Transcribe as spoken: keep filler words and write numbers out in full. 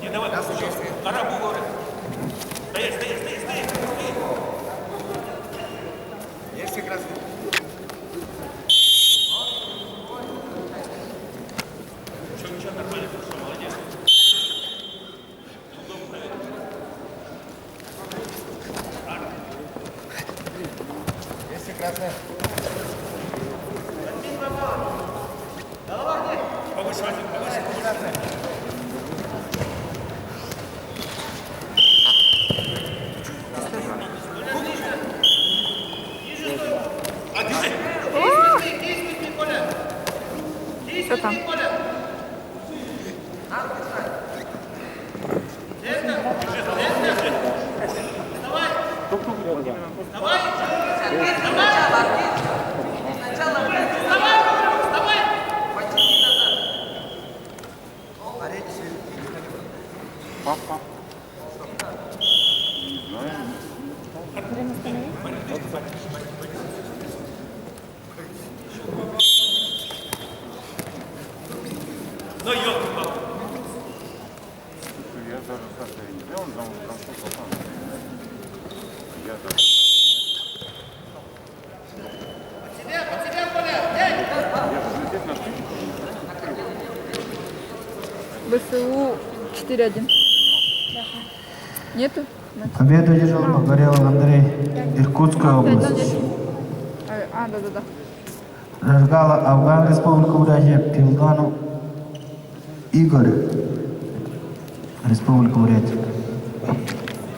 Не давай. Пора было. Стоять, стоять, стоять, стоять, стоять. Есть как раз. Ничего, ничего, нормально, хорошо, молодец. Есть красная. Повыше, Вадим, повыше, повыше. А, держи. Что там? Папа. Не знаю. Ну, ёлки-палки. Слушай, я даже Саша не знаю, он там, там что-то там. Я даже... Под себя, под себя, Коля, взять! Я же здесь на... ВСУ четыре один. Нету? Значит, победу одержал Погорелов Андрей, Иркутская область. А, а, да, да, да. Рожгала, Афган Республика, Бурятия, Пилданов Игорь, Республика Бурятия.